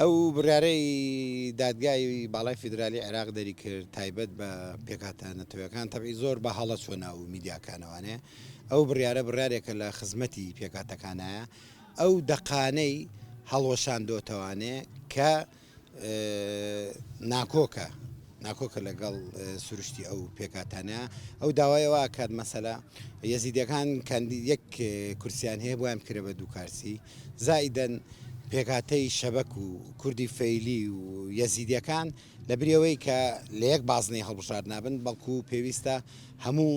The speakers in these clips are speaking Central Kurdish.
ئەو بڕیارەی دادگای باڵای فیدرالی عێراق دەری کرد تایبەت بە پێکهاتە نەتەوەکان تەبعی زۆر بە هەڵە چوە ناو میدیاکانەوانێ ئەو بڕیارە بڕیارێکە لە خزمەتی پێکهاتەکانایە ئەو دەقانەی هەڵوەشاندۆتەوانێ کە ناکۆکە ناکۆکە لەگەڵ سروشتی ئەو پێکهاتانە ئەو داوای وا کات مەسەلە یەزیدەکان کاندید یەک کورسیان هەیە بۆیان بکرێ بە دوو کارسی زائیدەن پێکهاتەی شەبەک و کوردی فەیلی و یەزیدیەکان لە بری ئەوەی کە لە یەک بازنەی هەڵبژاردنابن بەڵکو پێویستە هەموو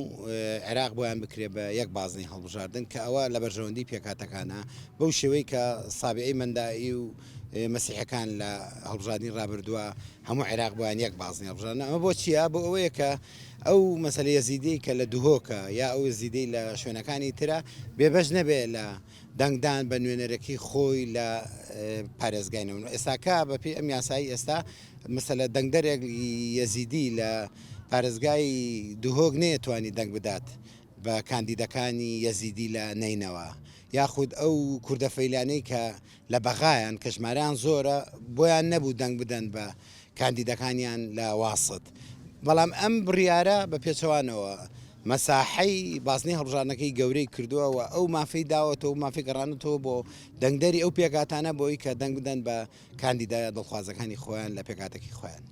عێراق بۆیان بکرێ بە یەک بازنەی هەڵبژاردن کە ئەوە لە بەرژەوەندی پێکهاتەکانە بەو شێوەی کە سابیعی مەندائی و مەسیحەکان لە هەڵبژاردنی ڕابردووە هەموو عێراق بۆیان یەک بازنەی هەڵبژاردن ئەمە بۆ چییە بۆ ئەوەیە کە ئەو مەسەلە یەزیدەی کە لە دهۆکە یا ئەو یەزیدەی لە شوێنەکانی ترە بێبەش نەبێ لە دەنگدان بە نوێنەرەکەی خۆی لە پارێزگای نەون ئێستاکە بەپێی ئەم یاسایی ئێستا مەسەلە دەنگدەرێک یەزیدی لە پارێزگای دهۆک نەیەتوانی دەنگ بدات بە کاندیدەکانی یەزیدی لە نەینەوا یاخود ئەو کوردە فەیلانەی کە لە بەغایان کە ژمارەیان زۆرە بۆیان نەبوو دەنگ بدەن بە کاندیدەکانیان لە واسط بەڵام ئەم بڕیارە بە پێچەوانەوە مەساحەی بازنەی هەڵبژاردنەکەی گەورەی کردووە و ئەو مافەی داوەتەوە و مافی گەڕانەتەوە بۆ دەنگدەری ئەو پێکهاتانە بۆی کە دەنگ بدەن بە کاندیدە دڵخوازەکانی خۆیان لە پێکهاتەکەی خۆیان.